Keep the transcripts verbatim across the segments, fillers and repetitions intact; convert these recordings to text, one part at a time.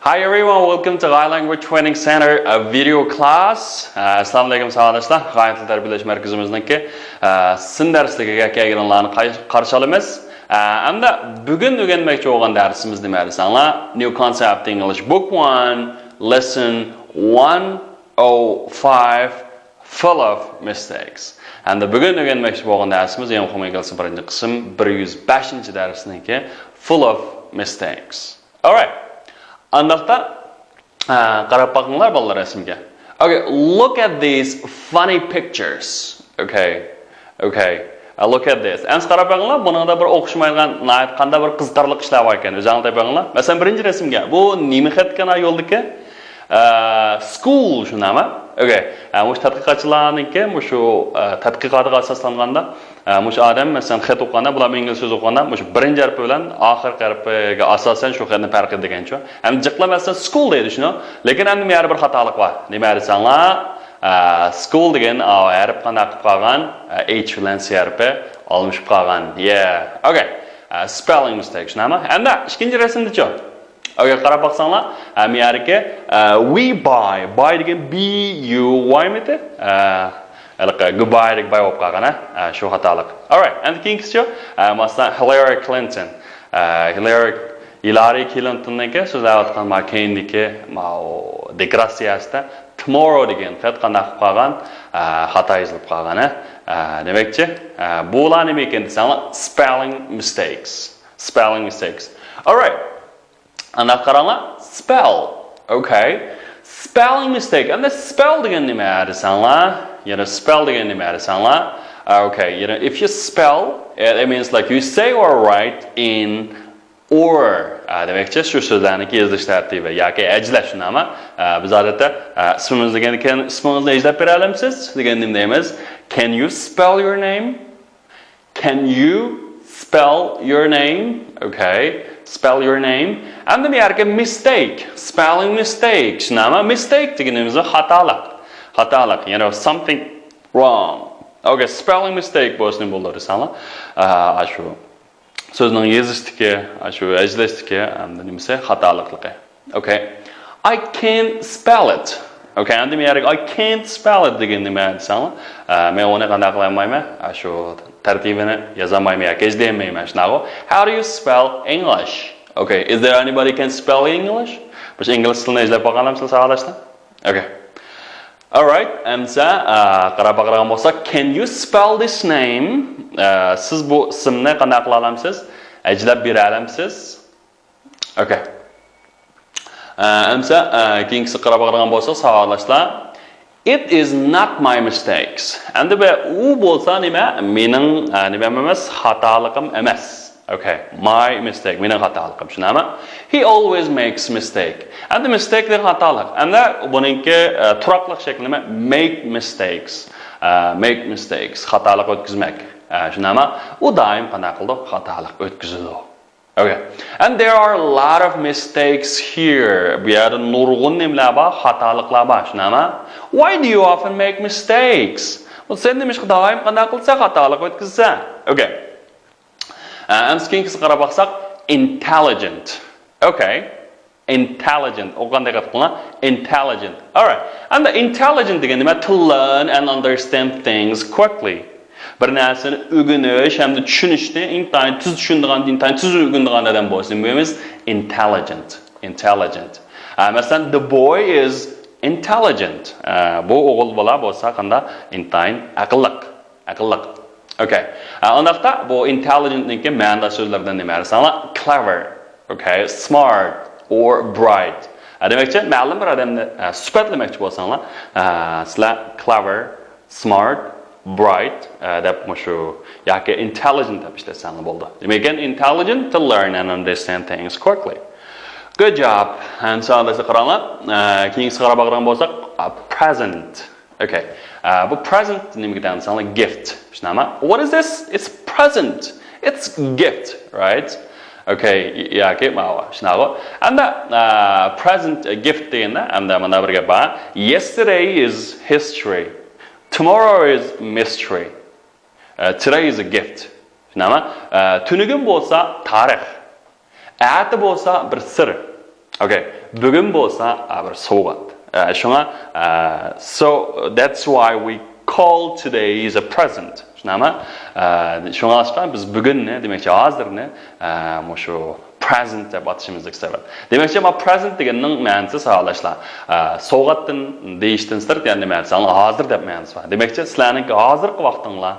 Hi everyone, welcome to Gai Language Training Center, a video class. ئەسسالامۇ ئەلەيكۇم ساۋاقداشلار. غاي تىل تەربىيەلەش مەركىزىمىزنىڭكى، ئە، سىن دەرسلىكىگە كەلگىنىڭلارنى قاي-، قارشى ئالىمىز. ئە، ئەمدى بۈگۈن ئۆگەنمەكچى بولغان دەرسىمىز نېمە دېسەڭلار، New Concept English Book One, Lesson one oh five, Full of Mistakes. ئەمدى بۈگۈن ئۆگەنمەكچى بولغان دەرسىمىز يەنە ئوقۇمىغا كەلسە بىرىنچى قىسىم، بىر يۈز بەشىنچى دەرسنىڭكى، Full of Mistakes. Alright. ئانداقتا، ئە، قاراپ باقىڭلار بالىلار رەسىمگە. Okay, look at these funny pictures. Okay. Okay. Uh, look at this. ئەمسە قاراپ بېقىڭلار، بۇنىڭدا بىر ئوخشىمايدىغان، ناھايىتى قانداق بىر قىزىقارلىق ئىشلار بار ئىكەن. ئۆزۈڭلار تېپىڭلار. مەسىلەن، بىرىنچى رەسىمگە. بۇ نېمە خەت ئىكەن ھە يولدىكى؟ ئە، school شۇنداقمۇ؟ Okay. ئە، مۇشۇ تەتقىقاتچىلارنىڭكى مۇشۇ، ئە، تەتقىقاتىغا ئاساسلانغاندا، ئە، مۇشۇ ئادەم، مەسىلەن، خەت ئوقۇغاندا، بۇلار ئىنگلىز سۆز ئوقۇغاندا، مۇشۇ بىرىنچى ھەرپى بىلەن ئاخىرقى ھەرپىگە ئاساسەن شۇ خەتنى پەرق دېگەنچۇ. ھەم جىقلا، مەسىلەن، school دەيدۇ شۇنى. لېكىن ئەمدى مۇ يەردە بىر خاتالىق بار. نېمە دېسەڭلار، ئە، school دېگەن ئا ھەرپ قانداق قىلىپ قالغان؟ ئە، H بىلەن C ھەرپى ئالمىشىپ قالغان. Yeah. Okay. ئە، spelling mistake شۇنداقمۇ؟ ئەمدى ئىككىنچى رەسىمدىچۇ؟ Okay، قاراپ باقساڭلار، ئە، مۇ يەردىكى، ئە، we buy. Buy دېگەن B U Y مىتى؟ ئە، ھېلىقى goodbye دېگەن باي بولۇپ قالغان، ھە؟ ئە، شۇ خاتالىق. Alright، ئەمدى كېيىنكىسىچۇ؟ ئە، مەسىلەن، Hillary Clinton. ئە، Hillary، Hillary Clintonنىڭكى سۆزلەۋاتقان ما كېيىندىكى ماۋۇ دېكلاراتسىيەسىدە tomorrow دېگەن خەت قانداق قىلىپ قالغان؟ ئە، خاتا يېزىلىپ قالغان، ھە؟ ئە، دېمەكچى، ئە، بۇلار نېمە ئىكەن دېسەڭلار، spelling mistakes. Spelling mistakes. Alright. ئانداق قاراڭلار، spell. Okay. Spelling mistake. ئەمدى spell دېگەن نېمە دېسەڭلار؟ يەنە spell دېگەن نېمە دېسەڭلار؟ Okay. You know, if you spell, it means like you say or write in order. ئە، دېمەكچى، شۇ سۆزلەرنىڭكى يېزىلىش تەرتىپى ياكى ھەجلەش شۇنداقمۇ؟ ئە، بىز ئادەتتە، ئە، ئىسمىمىز دېگەندىكىن، ئىسمىڭىزنى ھەجلەپ بېرەلەمسىز دېگەندە نېمە دەيمىز؟ Can you spell your name? Can you spell your name? Okay. Spell your name. ئەمدى بۇ يەرگە mistake. Spelling mistake. شۇنداقمۇ؟ Mistake دېگىنىمىز خاتالىق. خاتالىق. You know, something wrong. Okay, spelling mistake بولسا نېمە بولىدۇ دېسەڭلار؟ ئا، شۇ سۆزنىڭ يېزىشتىكى، شۇ ھەجلەشتىكى، ئەمدى نېمىسى؟ خاتالىقلىقى. Okay. I can't spell it. Okay، ئەمدى مەن يەرگە I can't spell it دېگەن نېمە دېسەڭلار، ئە، مەن ئۇنى قانداق قىلالمايمەن؟ ئە، شۇ تەرتىپىنى يازالمايمەن ياكى ھەجلىيەلمەيمەن، شۇنداقغۇ؟ How do you spell English? Okay, is there anybody can spell English? مۇشۇ ئىنگلىز تىلىنى ھەجلەپ باقالامسىلەر ساۋاقداشلار؟ Okay. Alright، ئەمسە، ئە، قاراپ باقىدىغان بولساق، can you spell this name? ئە، سىز بۇ ئىسىمنى قانداق قىلالامسىز؟ ھەجلەپ بېرەلەمسىز؟ Okay. ئە، ئەمسە، ئە، كېيىنكىسىگە قاراپ باقىدىغان بولساق، ساۋاقداشلار. It is not my mistakes. ئەمدى بە-، ئۇ بولسا نېمە؟ مېنىڭ، ئە، نېمەم ئەمەس، خاتالىقىم ئەمەس. Okay. My mistake. مېنىڭ خاتالىقىم. شۇنداقمۇ؟ He always makes mistake. ئەمدى mistake دېگەن خاتالىق. ئەمدى بۇنىڭكى، ئە، تۇراقلىق شەكلى نېمە؟ Make mistakes. ئە، make mistakes. خاتالىق ئۆتكۈزمەك. ئە، شۇنداقمۇ؟ ئۇ دائىم قانداق قىلىدۇ؟ خاتالىق ئۆتكۈزىدۇ. Okay. And there are a lot of mistakes here. بۇ يەردە نۇرغۇن نېمىلەر بار؟ خاتالىقلار بار، شۇنداقمۇ؟ Why do you often make mistakes? سەن نېمىشقا دائىم قانداق قىلىسەن؟ خاتالىق ئۆتكۈزىسەن. Okay. ئە، ئەمسە كېيىنكىسىگە قاراپ باقساق، intelligent. Okay. Intelligent. ئوقۇغاندا دىققەت قىلىڭلار. Intelligent. Alright. ئەمدى intelligent دېگەن نېمە؟ To learn and understand things quickly. بىر نەرسىنى ئۆگىنىش ھەمدە چۈشىنىشنى ئىنتايىن تېز چۈشىنىدىغان، ئىنتايىن تېز ئۆگىنىدىغان ئادەم بولسا، نېمە دەيمىز؟ Intelligent. Intelligent. ئە، مەسىلەن، the boy is intelligent. ئە، بۇ ئوغۇل بالا بولسا قانداق؟ ئىنتايىن ئەقىللىق. ئەقىللىق. Okay. ئە، ئۇنداقتا بۇ intelligentنىڭكى مەنىداش سۆزلىرىدىن نېمە دېسەڭلار؟ Clever. Okay. Smart or bright. ئە، دېمەكچى، مەلۇم بىر ئادەمنى، ئە، سۈپەتلىمەكچى بولساڭلار، ئە، سىلەر clever، smart، bright، ئە، دەپ مۇشۇ ياكى intelligent دەپ ئىشلەتسەڭلار بولىدۇ. نېمە ئىكەن intelligent؟ To learn and understand things quickly. Good job. ئەمسە ساۋاقداشلار قاراڭلار. ئە، كېيىنكىسىگە قاراپ باقىدىغان بولساق، ئە، present. Okay. ئە، بۇ present نېمىگە تەڭ دېسەڭلار، gift. شۇنداقمۇ؟ What is this? It's present. It's gift, right? Okay. ياكى ماۋۇ. شۇنداقغۇ؟ ئەمدى، ئە، present، ئە، gift دېگەندە، ئەمدى مانا بىر گەپ بار. Yesterday is history. Tomorrow is mystery. ئە، today is a gift. شۇنداقمۇ؟ ئە، تۈنۈگۈن بولسا تارىخ. ئەتە بولسا بىر سىر. Okay, بۈگۈن بولسا ئا، بىر سوۋغات. ئە، شۇڭا، ئە، so that's why we call today is a present. شۇنداقمۇ؟ ئە، شۇڭلاشقا بىز بۈگۈننى، دېمەكچى، ھازىرنى، ئە، مۇشۇ present دەپ ئاتىشىمىزدىكى سەۋەب. دېمەكچى، ما present دېگەننىڭ مەنىسى ساۋاقداشلار، ئە، سوۋغاتتىن دېيىشتىن سىرت، يەنە نېمە دېسەڭلار، ھازىر دەپ مەنىسى بار. دېمەكچى، سىلەرنىڭكى ھازىرقى ۋاقتىڭلار،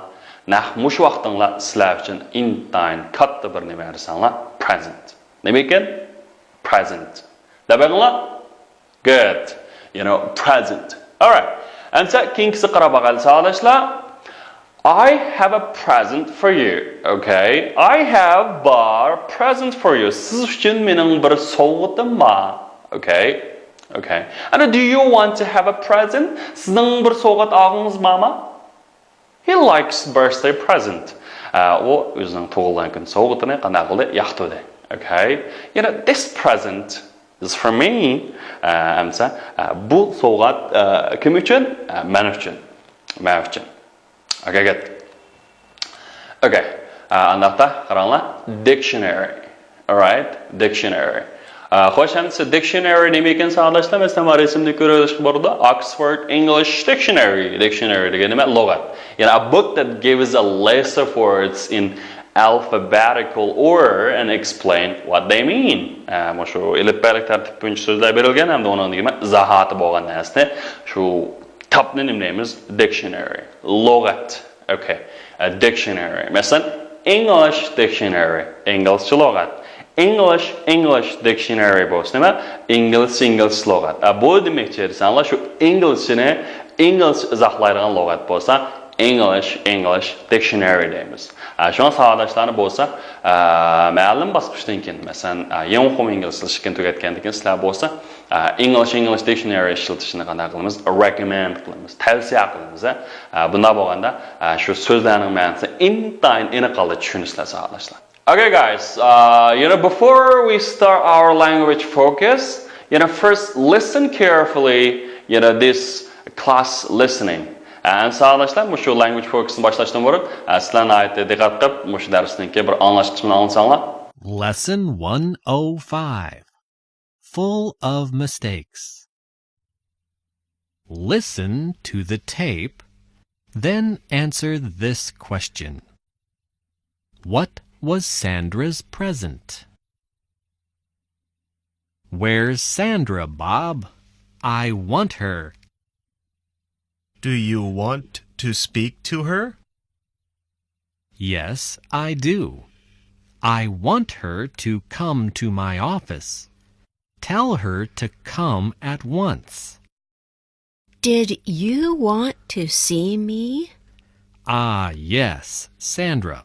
نەق مۇشۇ ۋاقتىڭلار سىلەر ئۈچۈن ئىنتايىن كاتتا بىر نېمە دېسەڭلار، present. نېمە ئىكەن؟ Present. دەپ بېقىڭلار. Good. You know, present. Alright. ئەمسە كېيىنكىسى قاراپ باقايلى، ساۋاقداشلار. I have a present for you. Okay. I have بار present for you. سىز ئۈچۈن مېنىڭ بىر سوۋغىتىم بار. Okay. Okay. And do you want to have a present? سىزنىڭ بىر سوۋغات ئالغۇڭىز بارمۇ؟ He likes birthday present. ئە، ئۇ ئۆزىنىڭ تۇغۇلغان كۈن سوۋغىتىنى قانداق قىلدى؟ ياقتۇردى. Okay. You know, this present is for me. ئە، ئەمسە، ئە، بۇ سوۋغات، ئە، كىم ئۈچۈن؟ ئە، مەن ئۈچۈن. مەن ئۈچۈن. Okay, good. Okay. ئە، ئانداقتا قاراڭلار. Dictionary. Alright, dictionary. ئە، خوش، ئەمسە dictionary نېمە ئىكەن، ساۋاقداشلار؟ مەسىلەن، مانا رەسىمدە كۆرۈۋېلىشقا بولىدۇ. Oxford English Dictionary. Dictionary دېگەن نېمە؟ لۇغەت. يەنى a book that gives a list of words in alphabetical order and explain what they mean. ئە، مۇشۇ ئېلىپبەلىك تەرتىپ بويىچە سۆزلەر بېرىلگەن ھەمدە ئۇنىڭ نېمە؟ ئىزاھاتى بولغان نەرسىنى، شۇ كىتابنى نېمە دەيمىز؟ Dictionary. لۇغەت. Okay. A dictionary. مەسىلەن، English dictionary. ئىنگلىزچە لۇغەت. English, English dictionary بولسا نېمە؟ ئىنگلىز، ئىنگلىز لۇغەت. ئە، بۇ دېمەكچى دېسەڭلار، شۇ ئىنگلىزچىنى ئىنگلىزچە ئىزاھلايدىغان لۇغەت بولسا، English, English dictionary دەيمىز. ئە، شۇڭا ساۋاقداشلارنى بولسا، ئە، مەلۇم باسقۇچتىن كېيىن، مەسىلەن، ئە، يېڭى ئوقۇم ئىنگلىز تىلى تۈگەتكەندىن كېيىن سىلەر بولسا، ئە، English, English dictionary ئىشلىتىشنى قانداق قىلىمىز؟ Recommend قىلىمىز، تەۋسىيە قىلىمىز. ئە، بۇنداق بولغاندا، ئە، شۇ سۆزلەرنىڭ مەنىسىنى ئىنتايىن ئېنىق ھالدا چۈشىنىسىلەر، ساۋاقداشلار. Okay, guys, uh, you know, before we start our language focus, you know, first listen carefully, you know, this class listening. ئەمدى ساۋاقداشلار، مۇشۇ language focusنى باشلاشتىن بۇرۇن، ئە، سىلەر ناھايىتى دىققەت قىلىپ، مۇشۇ دەرسنىڭكى بىر ئاڭلاش قىسمىنى ئاڭلىساڭلار. Lesson one oh five. Full of mistakes. Listen to the tape, then answer this question. What was Sandra's present? Where's Sandra, Bob? I want her. Do you want to speak to her? Yes, I do. I want her to come to my office. Tell her to come at once. Did you want to see me? Ah, yes, Sandra.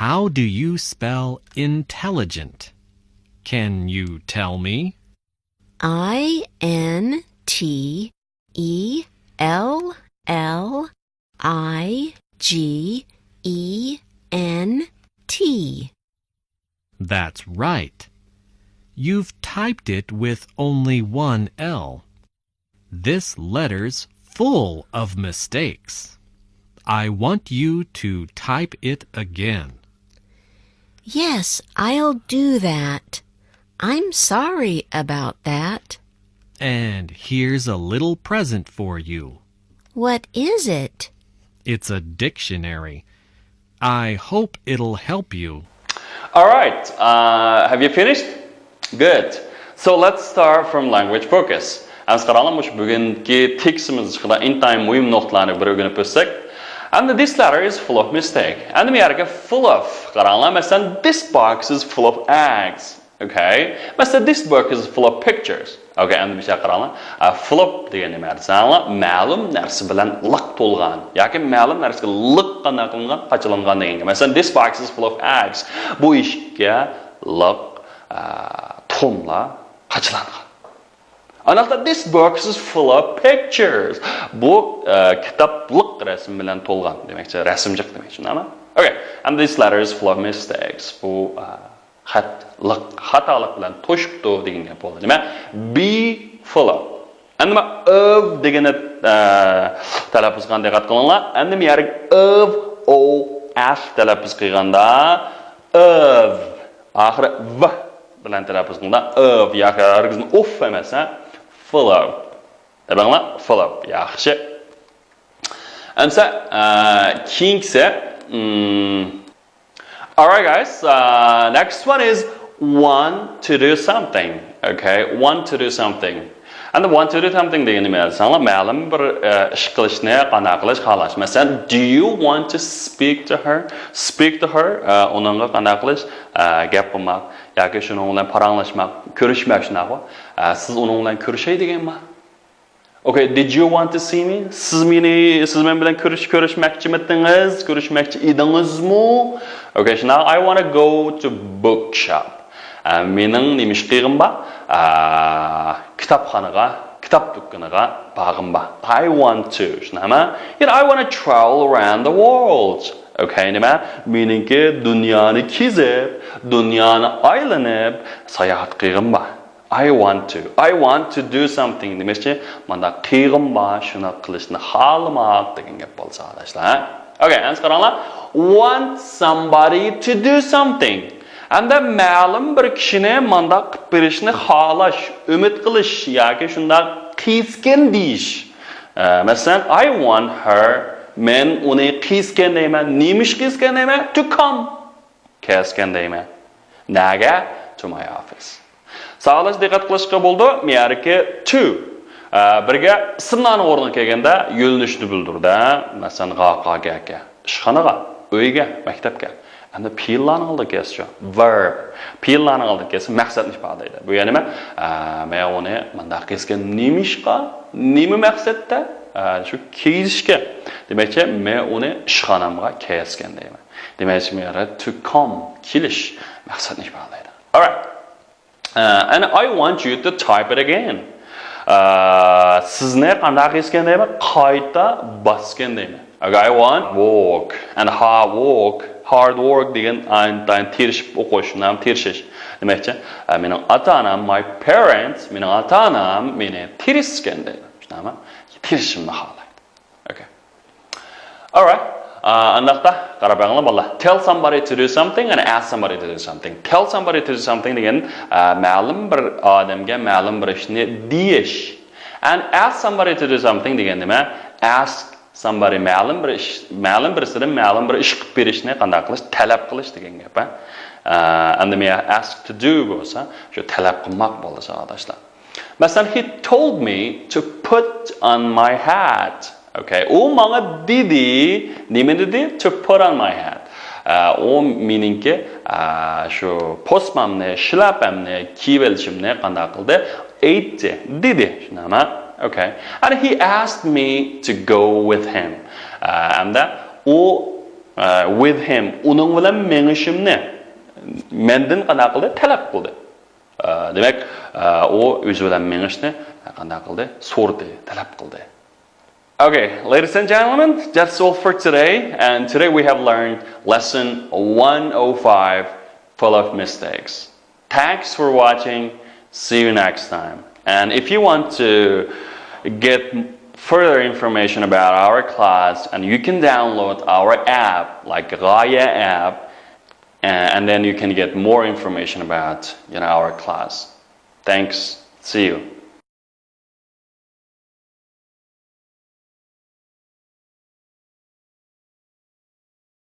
How do you spell intelligent? Can you tell me? I N T E L L I G E N T. That's right. You've typed it with only one L. This letter's full of mistakes. I want you to type it again. Yes, I'll do that. I'm sorry about that. And here's a little present for you. What is it? It's a dictionary. I hope it'll help you. All right. Uh, have you finished? Good. So let's start from language focus. ئەمسە قاراڭلار، مۇشۇ بۈگۈنكى تېكىستىمىز ئىچىدە ئىنتايىن مۇھىم نۇقتىلارنى بىر ئۆگىنىپ ئۆتسەك. And this letter is full of mistake. ئەمدى بۇ يەرگە full of قاراڭلار. مەسىلەن، this box is full of eggs. Okay. مەسىلەن، this book is full of pictures. Okay، ئەمدى بۇ يەرگە قاراڭلار. ئە، full of دېگەن نېمە دېسەڭلار، مەلۇم نەرسە بىلەن لىق تولغان ياكى مەلۇم نەرسىگە لىق قانداق قىلىنغان، قاچىلانغان دېگەن گەپ. مەسىلەن، this box is full of eggs. بۇ ئىشىككە لىق، ئە، تۇخۇملار قاچىلانغان. ئانداقتا this box is full of pictures. بۇ، ئە، كىتاب لىق رەسىم بىلەن تولغان دېمەكچى، رەسىم جىق دېمەكچى، شۇنداقمۇ؟ Okay, and this letter is full of mistakes. بۇ، ئە، خەت لىق، خاتالىق بىلەن توشۇپتۇ دېگەن گەپ بولدى. نېمە؟ Be full of. ئەمدى مانا of دېگىنى، ئە، تەلەپپۇز قىلغان دىققەت قىلىڭلار. ئەمدى بۇ يەرگە of، o، f تەلەپپۇز قىلغاندا، of، ئاخىرى v. بىلەن تەلەپپۇز قىلىڭلار. Of ياكى ھەرگىزمۇ ئۇف ئەمەس، ھە؟ Full of. دەپ بېقىڭلار، full of. ياخشى. ئەمسە، ئە، كېيىنكىسى، م، Alright, guys. Uh, next one is want to do something. Okay, want to do something. Endi want to do something degeni nima desanglar, ma'lum bir, e, ish qilishni qanday qilish xohlash. Masalan, do you want to speak to her? Speak to her. E, uningga qanday qilish? E, gap qilmoq yoki shuning bilan paranglashmoq, ko'rishmoq shundaqmi? E, siz uning bilan ko'rishay deganmi? Okay, did you want to see me? Siz meni, siz men bilan ko'rish, ko'rishmoqchimidiz? Ko'rishmoqchi edingizmi? Okay, shundoq. I want to go to bookshop. Ә, mening nima ish qilg'im bor? Ә, kitobxonaga, kitob do'koniga borg'im bor. I want to, shundaqmi? Ya'ni I want to travel around the world. Okay, nima? Meningki dunyoni kezib, dunyoni aylanib, sayohat qilg'im bor. I want to. I want to do something. Demakchi, manda qilg'im bor, shuni qilishni xohlamoq degan gap bo'lsa, adashlar. Okay, endi qaranglar. Want somebody to do something. Endi ma'lum bir kishini manda qilib berishni xohlash, umid qilish yoki shundoq qilskin deyish. Ә, masalan, I want her, men uni qilskin deyman. Nima ish qilskin deyman? To come. Kelsin deyman. Nega? To my office. Saqlash diqqat qilishga bo'ldi. Miyariki to. Ә, birga ismlarning o'rniga kelganda yo'linishni bildirdi. Masalan, g'a, qa, ga, ka. Ishxonaga, uyga, maktabga. Endi fe'llarning oldiga kelsa-chu? Verb. Fe'llarning oldiga kelsa maqsadni ifodalaydi. Bu ya'ni nima? Ә, men uni mundaq qilskin nima ishqa, nima maqsadda? Ә, shu kelishga. Demakchi, men uni ishxonamga kelsin deyman. Demakchi, men to come, kelish maqsadni ifodalaydi. Alright. Uh, and I want you to type it again. Uh, sizni qanday qilskin deyman? Qayta bosgin deyman. Okay, I want work and hard work. Hard work degan ayni tirishib o'qish, shundan tirishish. Demakchi, uh, mening ota-onam, my parents, mening ota-onam meni tirishgan deydi. Shundaqmi? Tirishishimni xohlaydi. Okay. Alright. Undaqda qarab baqinglar, bolalar. Tell somebody to do something and ask somebody to do something. Tell somebody to do something degan, uh, ma'lum bir odamga ma'lum bir ishni deyish. And ask somebody to do something degan nima? Ask somebody, ma'lum bir ish, ma'lum birisidan ma'lum bir ish qilib berishni qanday qilish? Talab qilish degan gap, ha? Uh, endi men ask to do bo'lsa, shu talab qilmoq bo'ldi, sadoqadoshlar. Masalan, he told me to put on my hat. Okay, u menga dedi, nima dedi? To put on my hat. Uh, u meningki, uh, shu posmamni, shlapamni kiyib olishimni qanday qildi? Aytdi, dedi. Shundaqmi? Okay. And he asked me to go with him. Uh, hamda u, uh, with him, uning bilan mengishimni mendan qanday qildi? Talab qildi. Uh, demak, uh, u o'zi bilan mengishni qanday qildi? So'rdi, talab qildi. Okay, ladies and gentlemen, that's all for today. And today we have learned lesson one oh five, full of mistakes. Thanks for watching. See you next time. And if you want to get further information about our class, and you can download our app, like Gaia app, and, and then you can get more information about, you know, our class. Thanks. See you.